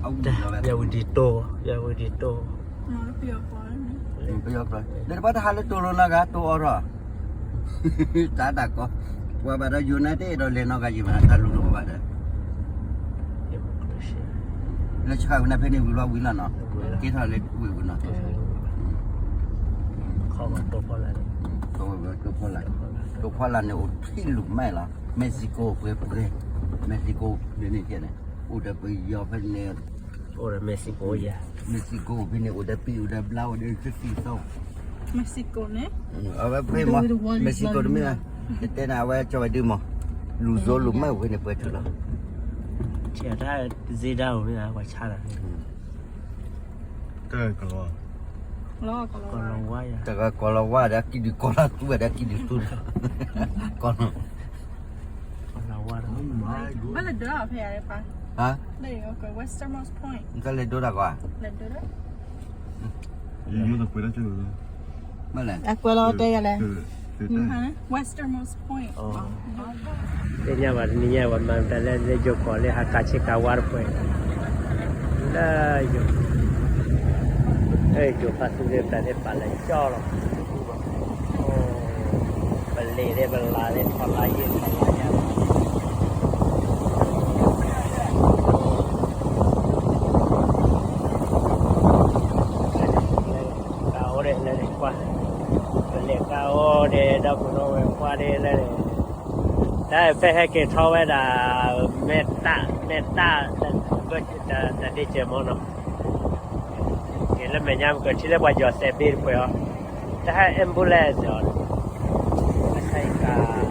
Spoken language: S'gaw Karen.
အဝံၤလီၤဝဲ ယဝံၤဒံးတိၢ်, ယဝံၤဒံးတိၢ်, ပယီၤကျိာ်, လၢတဘၣ်တဟးလၢတိၢ်လိၤနီတဂၤ တိၢ်အီၣ်ထီၣ်, တၢ်တၢ်ကီ, ပှၤဘၣ်ဒီးယိၤနါတအဲၣ်ဒိးလဲၤနီတဂၤယံၤဘၣ် တၢ်လူၤလိာ်ဘၣ်ဒီး လၢဆှၢဝဲန့ၣ်ဖဲန့ၣ်ဝံၤလီၤဝံၤလီၤနီၤ, ကဲထီၣ်လၢဝံၤဝံၤနီၤ, တိၢ်ဖီလာ်, တိၢ်ဖီလာ်န့ၣ်အိၣ်ထံၣ်လူၤမဲာ်လီၤ, Mexico ပှဲၤပှဲၤ, Mexico န့ၣ်န့ၣ်, အိၣ်ဒီးပယီၤဖဲန့ၣ်, အိၣ်ဒီး Mexico ယၤ, Mexico ဖဲန့ၣ် အိၣ်ဒီးပံၤ အိၣ်ဒီးဘျါ အိၣ်ဒီးသံၣ်သီ Mexico န့ၣ်, အဝဲဖဲမး Mexico တမ့ၢ်ဘၣ်, တဲနၤအဝဲ ကၠီဝဲဒုမး, လူၤစိလူၤမဲာ်ဝဲန့ၣ်ပှဲၤထူလီၤ, တၢ်တဇ့ဒၣ်ဧိၤမ့ၢ်ပှၤဆါလီၤ, တၢ်ကလီၤ, တၢ်ကလီၤဝါဒီးကံၣ်ဒုးကီလီၤသူဝဲဒီးကံၣ်ဒုးသူဒီး, ကလီၤ, ဘၣ်လဲၤဒိးဖဲယၤ, Westernmost Point နကလဲၤဒိးတၢ်ကီ, မ့ၢ်လဲၣ်, Westernmost Point သ့ၣ်ညါဘၣ်တနံၤညါ ပှၤမၤတၢ်လၢယိၤကီၢ်လၢဟးကးဆ့ကၤဝါတဖှဲး, လၢယိၤ, ယိၤဖးသူသ့ၣ်တဖၣ်သ့ၣ်ပာ်လၢကၠီလီၤ, ပလ့ၤသ့ၣ်ပလၤသ့ၣ်ထီၣ်လါယဲၢ်ထီၣ်လါယဲၢ် ကအိၣ်ဒ်လဲၣ်န့ၣ်ကွၢ်, ပလဲၤကအိၣ်ဒ်ဒီပုၢ်ဒီဝဲၢ်ကွၢ်ဒ်လဲၣ်န့ၣ်, တၢ်ဖဲဟဲက့ၤထီၣ်ဝဲဒၣ်, မဲာ်တၢ်, မဲာ်တၢ်, တၢ်ဒ့စဲးမီနီၤ, က့ၤလၢမဲာ်ညါပကထံၣ်လၢပှၤယီၤစဲးဘ့ၣ်တပှဲၤအီၤ, တၢ်ဟဲ ambulance အီၤ, တၢ်ဆါဟံၣ်ကါ